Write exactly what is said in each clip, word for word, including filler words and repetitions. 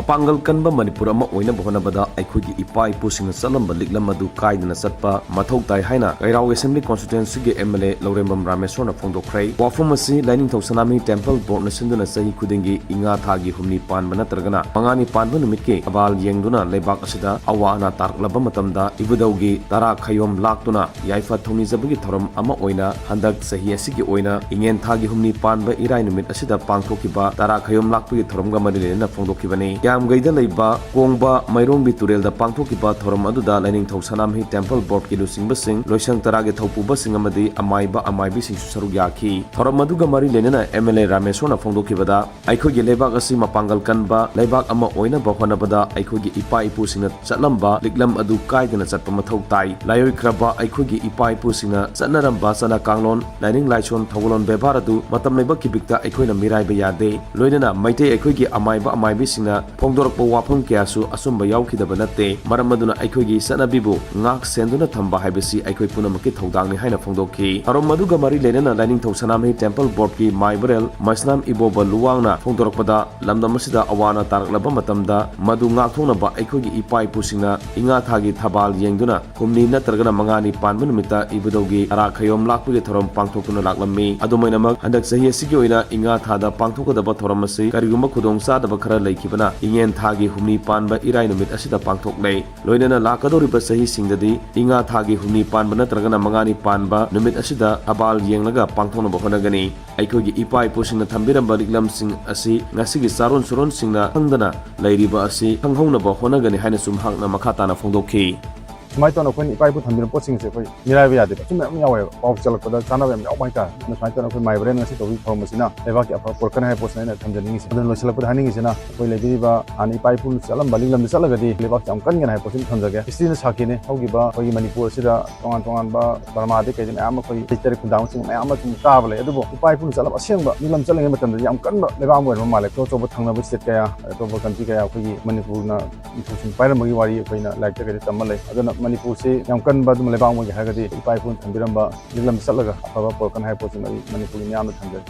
ꯄꯥꯡꯒꯜ ꯀꯟꯕ ꯃꯅꯤꯄꯨꯔ ꯑꯃ ꯑꯣꯏꯅꯕ ꯍꯣꯠꯅꯕꯗ ꯑꯩꯈꯣꯏꯒꯤ ꯏꯄꯥ ꯏꯄꯨꯁꯤꯡꯅ ꯆꯠꯂꯝꯕ ꯂꯤꯛꯂꯝ ꯑꯗꯨ ꯀꯥꯏꯗꯅ ꯆꯠꯄ ꯃꯊꯧ ꯇꯥꯏ ꯍꯥꯏꯅ ꯀꯩꯔꯥꯎ Assembly Constituencyꯒꯤ MLA ꯂꯧꯔꯦꯝꯕꯝ ꯔꯥꯃꯦꯁꯣꯔꯅ ꯐꯣꯡꯗꯣꯛꯈ꯭ꯔꯦ꯫ ꯋꯥꯐꯝ ꯑꯁꯤ ꯂꯥꯏꯅꯤꯡꯊꯧ ꯁꯅꯥꯃꯍꯤ Temple Boardꯅ ꯁꯤꯟꯗꯨꯅ ꯆꯍꯤ ꯈꯨꯗꯤꯡꯒꯤ ꯏꯉꯥ ꯊꯥꯒꯤ ꯍꯨꯝꯅꯤ ꯄꯥꯟꯕ ꯅꯠꯇ꯭ꯔꯒꯅ ꯃꯉꯥꯅꯤ ꯄꯥꯟꯕ ꯅꯨꯃꯤꯠꯀꯤ ꯊꯕꯥꯜ ꯌꯦꯡꯗꯨꯅ ꯂꯩꯕꯥꯛ ꯑꯁꯤꯗ ꯑꯋꯥ ꯑꯅꯥ ꯇꯥꯔꯛꯂꯕ ꯃꯇꯝꯗ ꯏꯕꯨꯙꯧꯒꯤ ꯇꯔꯥ ꯈꯌꯣꯝ ꯂꯥꯛꯇꯨꯅ ꯌꯥꯏꯐ ꯊꯧꯅꯤꯖꯕꯒꯤ ꯊꯧꯔꯝ ꯑꯃ ꯑꯣꯏꯅ ꯍꯟꯗꯛ ꯆꯍꯤ ꯑꯁꯤꯒꯤ ꯑꯣꯏꯅ ꯏꯉꯦꯟ ꯊꯥꯒꯤ ꯍꯨꯝꯅꯤ ꯄꯥꯟꯕ ꯏꯔꯥꯏ ꯅꯨꯃꯤꯠ ꯑꯁꯤꯗ ꯄꯥꯡꯊꯣꯛꯈꯤꯕ ꯇꯔꯥ ꯈꯌꯣꯝ ꯂꯥꯛꯄꯒꯤ ꯊꯧꯔꯝꯒ ꯃꯔꯤ ꯂꯩꯅꯅ ꯐꯣꯡꯗꯣꯛꯈꯤꯕꯅꯤ꯫ ꯀ꯭ꯌꯥꯝꯒꯩꯗ ꯂꯩꯕ ꯀꯣꯡꯕ ꯃꯩꯔꯣꯡꯕꯤ ꯇꯨꯔꯦꯜꯗ ꯄꯥꯡꯊꯣꯛꯈꯤꯕ ꯊꯧꯔꯝ ꯑꯗꯨꯗ ꯂꯥꯏꯅꯤꯡꯊꯧ ꯁꯅꯥꯃꯍꯤ Temple Boardꯀꯤ ꯂꯨꯆꯤꯡꯕꯁꯤꯡ, ꯂꯣꯏꯁꯪ ꯇꯔꯥꯒꯤ ꯊꯧꯄꯨꯕꯁꯤꯡ ꯑꯃꯗꯤ ꯑꯃꯥꯏꯕ ꯑꯃꯥꯏꯕꯤꯁꯤꯡꯁꯨ ꯁꯔꯨꯛ ꯌꯥꯈꯤ꯫ ꯊꯧꯔꯝ ꯑꯗꯨꯒ ꯃꯔꯤ ꯂꯩꯅꯅ MLA ꯔꯥꯃꯦꯁꯣꯔꯅ ꯐꯣꯡꯗꯣꯛꯈꯤꯕꯗ, ꯑꯩꯈꯣꯏꯒꯤ ꯂꯩꯕꯥꯛ ꯑꯁꯤ ꯃꯄꯥꯡꯒꯜ ꯀꯟꯕ ꯂꯩꯕꯥꯛ ꯑꯃ ꯑꯣꯏꯅꯕ ꯍꯣꯠꯅꯕꯗ ꯑꯩꯈꯣꯏꯒꯤ ꯏꯄꯥ ꯏꯄꯨꯁꯤꯡꯅ ꯆꯠꯂꯝꯕ ꯂꯤꯛꯂꯝ ꯑꯗꯨ ꯀꯥꯏꯗꯅ ꯆꯠꯄ ꯃꯊꯧ ꯇꯥꯏ꯫ ꯂꯥꯏꯑꯣꯏꯈ꯭ꯔꯕ ꯑꯩꯈꯣꯏꯒꯤ ꯏꯄꯥ ꯏꯄꯨꯁꯤꯡꯅ ꯆꯠꯅꯔꯝꯕ ꯆꯠꯅ ꯀꯥꯡꯂꯣꯟ, ꯂꯥꯏꯅꯤꯡ ꯂꯥꯏꯁꯣꯟ, ꯊꯧꯒꯜꯂꯣꯟ ꯕꯦꯕꯥꯔ ꯑꯗꯨ ꯃꯇꯝ ꯂꯩꯕ ꯀꯤꯕꯤꯛꯇ ꯑꯩꯈꯣꯏꯅ ꯃꯤꯔꯥꯏꯕ ꯌꯥꯗꯦ꯫ ꯂꯣꯏꯅꯅ ꯃꯩꯇꯩ ꯑꯩꯈꯣꯏꯒꯤ ꯑꯃꯥꯏꯕ ꯑꯃꯥꯏꯕꯤꯁꯤꯡꯅ ꯐꯣꯡꯗꯣꯔꯛꯄ ꯋꯥꯐꯝ ꯀꯌꯥꯁꯨ ꯑꯆꯨꯝꯕ ꯌꯥꯎꯈꯤꯗꯕ ꯅꯠꯇꯦ꯫ ꯃꯔꯝ ꯑꯗꯨꯅ ꯑꯩꯈꯣꯏꯒꯤ ꯆꯠꯅꯕꯤꯕꯨ ꯉꯥꯛ ꯁꯦꯟꯗꯨꯅ ꯊꯝꯕ ꯍꯥꯏꯕꯁꯤ ꯑꯩꯈꯣꯏ ꯄꯨꯝꯅꯃꯛꯀꯤ ꯊꯧꯗꯥꯡꯅꯤ ꯍꯥꯏꯅ ꯐꯣꯡꯗꯣꯛꯈꯤ꯫ ꯊꯧꯔꯝ ꯑꯗꯨꯒ ꯃꯔꯤ ꯂꯩꯅꯅ ꯂꯥꯏꯅꯤꯡꯊꯧ ꯁꯅꯥꯃꯍꯤ Temple Boardꯀꯤ ꯃꯥꯏꯕꯔꯦꯜ ꯃꯩꯁꯅꯥꯝ ꯏꯕꯣꯕ ꯂꯨꯋꯥꯡꯅ ꯐꯣꯡꯗꯣꯔꯛꯄꯗ, ꯂꯝꯗꯝ ꯑꯁꯤꯗ ꯑꯋꯥ ꯑꯅꯥ ꯇꯥꯔꯛꯂꯕ ꯃꯇꯝꯗ ꯃꯗꯨ ꯉꯥꯛꯊꯣꯛꯅꯕ ꯑꯩꯈꯣꯏꯒꯤ ꯏꯄꯥ ꯏꯄꯨꯁꯤꯡꯅ ꯏꯉꯥ ꯊꯥꯒꯤ ꯊꯕꯥꯜ ꯌꯦꯡꯗꯨꯅ ꯍꯨꯝꯅꯤ ꯅꯠꯇ꯭ꯔꯒꯅ ꯃꯉꯥꯅꯤ ꯄꯥꯟꯕ ꯅꯨꯃꯤꯠꯇ ꯏꯕꯨꯙꯧꯒꯤ ꯇꯔꯥ ꯈꯌꯣꯝ ꯂꯥꯛꯄꯒꯤ ꯊꯧꯔꯝ ꯄꯥꯡꯊꯣꯛꯇꯨꯅ ꯂꯥꯛꯂꯝꯃꯤ꯫ ꯑꯗꯨꯃꯥꯏꯅꯃꯛ, ꯍꯟꯗꯛ ꯆꯍꯤ ꯑꯁꯤꯒꯤ ꯑꯣꯏꯅ ꯏꯉꯥ ꯊꯥꯗ ꯄꯥꯡꯊꯣꯛꯀꯗꯕ ꯊꯧꯔꯝ ꯑꯁꯤ ꯀꯔꯤꯒꯨꯝꯕ ꯈꯨꯗꯣꯡ ꯆꯥꯗꯕ ꯈꯔ ꯂꯩꯈꯤꯕꯅ ꯏꯉꯦꯟ ꯊꯥꯒꯤ ꯍꯨꯝꯅꯤ ꯄꯥꯟꯕ ꯏꯔꯥꯏ ꯅꯨꯃꯤꯠ ꯑꯁꯤꯗ ꯄꯥꯡꯊꯣꯛꯂꯦ꯫ ꯂꯣꯏꯅꯅ ꯂꯥꯛꯀꯗꯧꯔꯤꯕ ꯆꯍꯤꯁꯤꯡꯗꯗꯤ ꯏꯉꯥ ꯊꯥꯒꯤ ꯍꯨꯝꯅꯤ ꯄꯥꯟꯕ ꯅꯠꯇ꯭ꯔꯒꯅ ꯃꯉꯥꯅꯤ ꯄꯥꯟꯕ ꯅꯨꯃꯤꯠ ꯑꯁꯤꯗ ꯊꯕꯥꯜ ꯌꯦꯡꯂꯒ ꯄꯥꯡꯊꯣꯛꯅꯕ ꯍꯣꯠꯅꯒꯅꯤ꯫ ꯑꯩꯈꯣꯏꯒꯤ ꯏꯄꯥ ꯏꯄꯨꯁꯤꯡꯅ ꯊꯝꯕꯤꯔꯝꯕ ꯂꯤꯛꯂꯝꯁꯤꯡ ꯑꯁꯤ ꯉꯁꯤꯒꯤ ꯆꯥꯔꯣꯟ ꯁꯨꯔꯣꯟꯁꯤꯡꯅ ꯈꯪꯗꯅ ꯂꯩꯔꯤꯕ ꯑꯁꯤ ꯈꯪꯍꯧꯅꯕ ꯍꯣꯠꯅꯒꯅꯤ ꯍꯥꯏꯅꯁꯨ ꯃꯍꯥꯛꯅ ꯃꯈꯥ ꯇꯥꯅ ꯐꯣꯡꯗꯣꯛꯈꯤ꯫ ꯁꯨꯃꯥꯏꯅ ꯇꯧꯅ ꯑꯩꯈꯣꯏꯅ ꯏꯄꯥ ꯏꯄꯨ ꯊꯝꯕꯤꯔꯝꯕ ꯄꯣꯠꯁꯤꯡꯁꯦ ꯑꯩꯈꯣꯏ ꯃꯤꯔꯥꯏꯕ ꯌꯥꯗꯦꯕ꯫ ꯑꯆꯨꯝꯕ ꯃꯌꯥꯝ ꯌꯥꯎꯋꯦꯕ, ꯄꯥꯎ ꯆꯦꯜꯂꯛꯄꯗ ꯆꯥꯟꯅꯕ ꯌꯥꯝ ꯌꯥꯎꯕ ꯍꯥꯏꯇꯥꯔꯦ꯫ ꯑꯗꯨꯅ ꯁꯨꯃꯥꯏꯅ ꯇꯧꯅ ꯑꯩꯈꯣꯏ ꯃꯥꯏꯕꯔꯦꯟ ꯉꯁꯤ ꯇꯧꯕꯒꯤ ꯊꯧꯔꯝ ꯑꯁꯤꯅ ꯂꯩꯕꯥꯛꯀꯤ ꯑꯐꯕ ꯄꯨꯔꯛꯀꯅꯤ ꯍꯥꯏꯕ ꯄꯣꯠꯁꯤꯅ ꯑꯩꯅ ꯊꯝꯖꯅꯤꯡꯉꯤꯁꯦ꯫ ꯑꯗꯨꯅ ꯂꯣꯏꯁꯤꯜꯂꯛꯄꯗ ꯍꯥꯏꯅꯤꯡꯉꯤꯁꯤꯅ, ꯑꯩꯈꯣꯏ ꯂꯩꯕꯤꯔꯤꯕ ꯍꯥꯟꯅ ꯏꯄꯥ ꯏꯄꯨꯅ ꯆꯠꯂꯝꯕ ꯂꯤꯛꯂꯝꯗ ꯆꯠꯂꯒꯗꯤ ꯂꯩꯕꯥꯛꯁꯦ ꯌꯥꯝ ꯀꯟꯒꯅꯤ ꯍꯥꯏꯕ ꯄꯣꯠꯁꯤꯃ ꯊꯝꯖꯒꯦ꯫ ꯍꯤꯁꯇ꯭ꯔꯤꯅ ꯁꯥꯈꯤꯅꯤ꯫ ꯍꯧꯈꯤꯕ ꯑꯩꯈꯣꯏꯒꯤ ꯃꯅꯤꯄꯨꯔ ꯑꯁꯤꯗ ꯇꯣꯉꯥꯟ ꯇꯣꯉꯥꯟꯕ ꯕꯔꯃꯥꯗꯒꯤ ꯀꯩꯗꯒꯤ ꯃꯌꯥꯝ ꯑꯃ ꯑꯩꯈꯣꯏ ꯂꯩꯇꯔꯦ ꯈꯨꯟꯗꯥꯕꯁꯤꯡ ꯃꯌꯥꯝ ꯑꯃ ꯁꯨꯝ ꯇꯥꯕ ꯂꯩ꯫ ꯑꯗꯨꯕꯨ ꯏꯄꯥ ꯏꯄꯨꯅ ꯆꯠꯂꯝꯕ ꯑꯁꯦꯡꯕ ꯂꯤꯛꯂꯝ ꯆꯠꯂꯤꯉꯩ ꯃꯇꯝꯗꯗꯤ ꯌꯥꯝ ꯀꯟꯕ ꯂꯩꯕꯥꯛ ꯑꯃ ꯑꯣꯏꯔꯝꯕ ꯃꯥꯜꯂꯦ꯫ ꯑꯇꯣꯞ ꯑꯇꯣꯞꯄ ꯊꯪꯅꯕ state ꯀꯌꯥ, ꯑꯇꯣꯞꯄ country ꯀꯌꯥ ꯑꯩꯈꯣꯏꯒꯤ ꯃꯅꯤꯄꯨꯔꯅ ꯅꯤꯡꯊꯧꯁꯤꯡ ꯄꯥꯏꯔꯝꯕꯒꯤ ꯋꯥꯔꯤ ꯑꯩꯈꯣꯏꯅ ꯂꯥꯏꯔꯤꯛꯇ ꯀꯩꯗ ꯇꯝꯕ ꯂꯩ꯫ ꯑꯗꯨꯅ ꯃꯅꯤꯄꯨꯔꯁꯤ ꯌꯥꯝ ꯀꯟꯕ ꯑꯗꯨꯝ ꯂꯩꯕꯥꯛ ꯑꯃ ꯑꯣꯏꯒꯦ ꯍꯥꯏꯔꯒꯗꯤ ꯏꯄꯥ ꯏꯄꯨꯅ ꯊꯝꯕꯤꯔꯝꯕ ꯂꯤꯛꯂꯝꯗ ꯆꯠꯂꯒ ꯑꯐꯕ ꯄꯨꯔꯛꯀꯅꯤ ꯍꯥꯏꯕ ꯄꯣꯠꯁꯤꯃ ꯑꯩ ꯃꯅꯤꯄꯨꯔꯒꯤ ꯃꯤꯌꯥꯝꯗ ꯊꯝꯖꯒꯦ꯫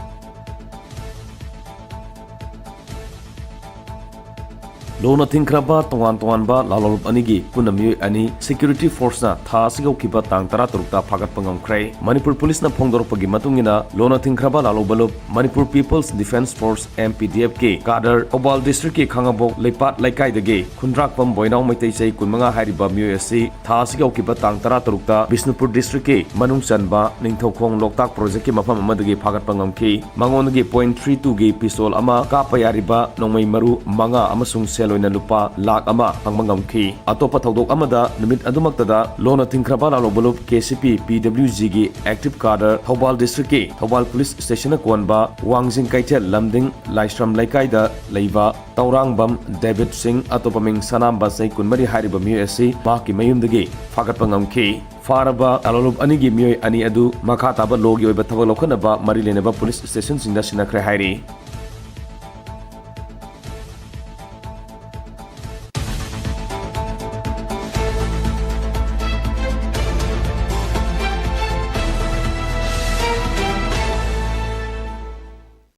ꯂꯣꯟꯅ ꯊꯤꯡꯈ꯭ꯔꯕ ꯇꯣꯉꯥꯟ ꯇꯣꯉꯥꯟꯕ ꯂꯥꯂꯣꯡꯂꯨꯞ ꯑꯅꯤꯒꯤ ꯄꯨꯟꯅ ꯃꯤꯑꯣꯏ ꯑꯅꯤ ꯁꯦꯀ꯭ꯌꯨꯔꯤꯇꯤ ꯐꯣꯔꯁꯅ ꯊꯥ ꯑꯁꯤꯒꯤ ꯍꯧꯈꯤꯕ ꯇꯥꯡ ꯇꯔꯥ ꯇꯔꯨꯛꯇ ꯐꯥꯒꯠꯄ ꯉꯝꯈ꯭ꯔꯦ꯫ ꯃꯅꯤꯄꯨꯔ ꯄꯨꯂꯤꯁꯅ ꯐꯣꯡꯗꯣꯔꯛꯄꯒꯤ ꯃꯇꯨꯡ ꯏꯟꯅ, ꯂꯣꯟꯅ ꯊꯤꯡꯈ꯭ꯔꯕ ꯂꯥꯂꯣꯡꯕ ꯂꯨꯞ Manipur people's defence force, M P D F, ꯀꯤ ꯀꯥꯗꯔ, ꯊꯧꯕꯥꯜ ꯗꯤꯁꯇ꯭ꯔꯤꯛꯀꯤ ꯈꯥꯉꯕꯣꯛ ꯂꯩꯄꯥꯠ ꯂꯩꯀꯥꯏꯗꯒꯤ ꯈꯨꯟꯗ꯭ꯔꯥꯛꯄꯝ ꯕꯣꯏꯅꯥꯎ ꯃꯩꯇꯩ, ꯆꯍꯤ ꯀꯨꯟꯃꯉꯥ ꯍꯥꯏꯔꯤꯕ ꯃꯤꯑꯣꯏ ꯑꯁꯤ ꯊꯥ ꯑꯁꯤꯒꯤ ꯍꯧꯈꯤꯕ ꯇꯥꯡ ꯇꯔꯥ ꯇꯔꯨꯛꯇ ꯕꯤꯁꯅꯨꯄꯨꯔ ꯗꯤꯁꯇ꯭ꯔꯤꯛꯀꯤ ꯃꯅꯨꯡ ꯆꯟꯕ ꯅꯤꯡꯊꯧꯈꯣꯡ ꯂꯣꯛꯇꯥꯛ ꯄ꯭ꯔꯣꯖꯦꯛꯀꯤ ꯃꯐꯝ ꯑꯃꯗꯒꯤ ꯐꯥꯒꯠꯄ ꯉꯝꯈꯤ꯫ ꯃꯉꯣꯟꯗꯒꯤ ꯄꯣꯏꯟꯠ ꯊ꯭ꯔꯤ ꯇꯨꯒꯤ ꯄꯤꯁꯇꯣꯜ ꯑꯃ, ꯀꯥꯞꯄ ꯌꯥꯔꯤꯕ ꯅꯣꯡꯃꯩ ꯃꯔꯨ ꯃꯉꯥ ꯑꯃꯁꯨꯡ ꯁꯦꯜ ꯑꯣꯏꯅ ꯂꯨꯄꯥ ꯂꯥꯈ ꯑꯃ ꯐꯪꯕ ꯉꯝꯈꯤ꯫ ꯑꯇꯣꯞꯄ ꯊꯧꯗꯣꯛ ꯑꯃꯗ, ꯅꯨꯃꯤꯠ ꯑꯗꯨꯃꯛꯇꯗ ꯂꯣꯟꯅ ꯊꯤꯡꯈ꯭ꯔꯕ ꯂꯥꯂꯣꯡꯕ ꯂꯨꯞ K C P P W G ꯒꯤ ꯑꯦꯛꯇꯤꯚ ꯀꯥꯗꯔ, ꯊꯧꯕꯥꯜ ꯗꯤꯁꯇ꯭ꯔꯤꯛꯀꯤ ꯊꯧꯕꯥꯜ ꯄꯨꯂꯤꯁ ꯁ꯭ꯇꯦꯁꯟꯅ ꯀꯣꯟꯕ ꯋꯥꯡꯖꯤꯡ ꯀꯩꯊꯦꯜ ꯂꯝꯗꯤꯡ ꯂꯥꯏꯁ꯭ꯔꯝ ꯂꯩꯀꯥꯏꯗ ꯂꯩꯕ ꯇꯧꯔꯥꯡꯕꯝ ꯗꯦꯕꯤꯠ ꯁꯤꯡ, ꯑꯇꯣꯞꯄ ꯃꯤꯡ ꯁꯅꯥꯝꯕ, ꯆꯍꯤ ꯀꯨꯟꯃꯔꯤ ꯍꯥꯏꯔꯤꯕ ꯃꯤꯑꯣꯏ ꯑꯁꯤ ꯃꯍꯥꯛꯀꯤ ꯃꯌꯨꯝꯗꯒꯤ ꯐꯥꯒꯠꯄ ꯉꯝꯈꯤ꯫ ꯐꯥꯔꯕ ꯂꯥꯂꯣꯡꯕ ꯂꯨꯞ ꯑꯅꯤꯒꯤ ꯃꯤꯑꯣꯏ ꯑꯅꯤ ꯑꯗꯨ ꯃꯈꯥ ꯇꯥꯕ ꯂꯣꯒꯤ ꯑꯣꯏꯕ ꯊꯕꯛ ꯂꯧꯈꯠꯅꯕ ꯃꯔꯤ ꯂꯩꯅꯕ ꯄꯨꯂꯤꯁ ꯁ꯭ꯇꯦꯁꯟꯁꯤꯡꯗ ꯁꯤꯟꯅꯈ꯭ꯔꯦ ꯍꯥꯏꯔꯤ꯫